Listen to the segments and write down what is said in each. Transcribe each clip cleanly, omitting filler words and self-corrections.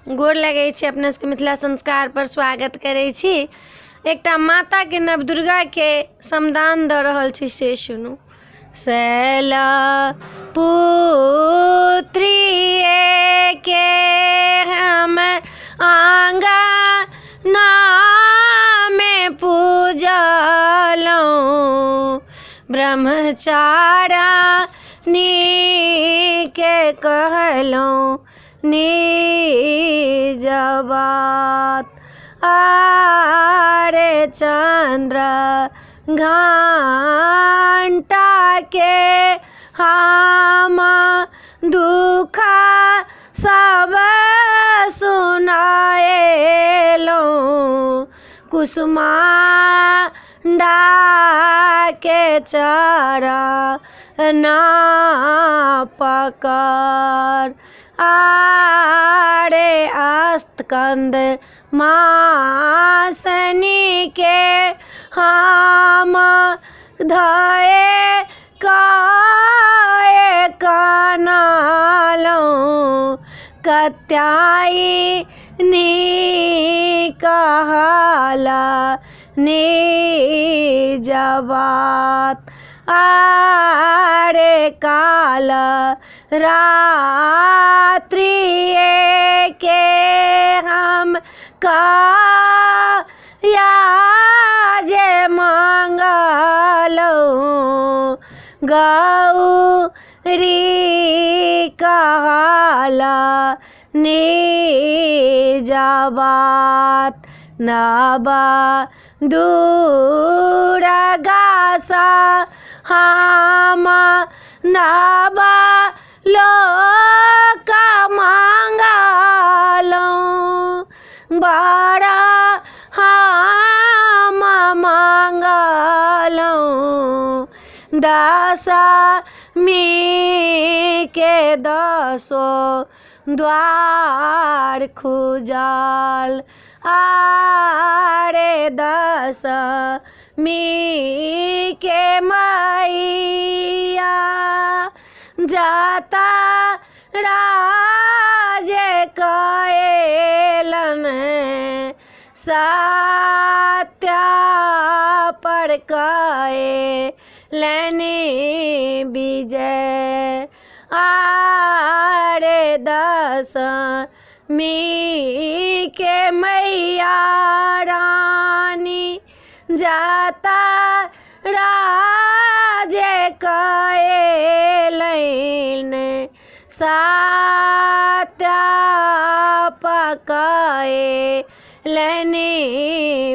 गोर लगै छी अपना सबके मिथिला संस्कारपर स्वागत करै छी। एकटा माताके नवदुर्गाके समदान दऽ रहल छी, से सुनू। शैला पुत्री के हम आँगनामे पूजलहुँ, ब्रह्मचारिणी के कहलहुँ निज बात। आरे चंद्र घंटा के हम दुख सब सुनाएलहुँ, कुष्माण्डा के चरण पकड़। आरे स्कंद मासनी के हम धए कए कनलहुँ, कत्यायनी कहला निज बात। आरे काल रात्रि के हम या जे मंगलहुँ, गौरी कहला निज बात। नव दुर्गासा हम नव लोक मांगलहुँ, बड़ा हम मांगलहुँ, दशमी के दसो द्वार खुजल। आरे दशमी के मैया जाता राज कएलन, सत्य पर कएलनि विजय। आरे दशमी के मैया रानी जाता राज कएलनि, सत्य पकएलनि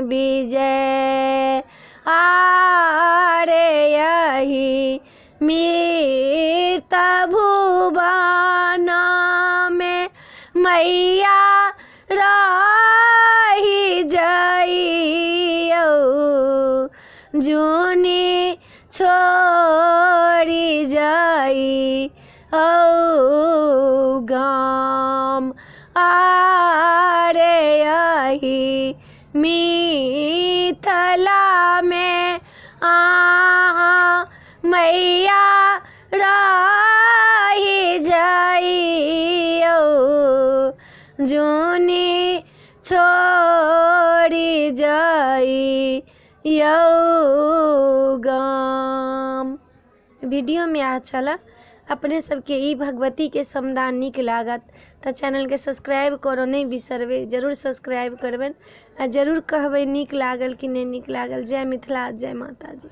विजय। आरे यही मृत भुवन में मैया रही जइयौ, जुनी छोड़ी जाई औ गाम। आरे यही मिथिला में आहाँ मैया रही जइयौ, जुनी छोड़ी जइयौ गाम। वीडियोमे अच्छा छल अपने सबके ई भगवतीके समदान नीक लागत तऽ चैनलके सब्सक्राइब करऽ नहि बिसरबै, जरूर सब्सक्राइब करबनि आ जरूर कहबै नीक लागल कि नहि नीक लागल। जय मिथिला, जय माताजी।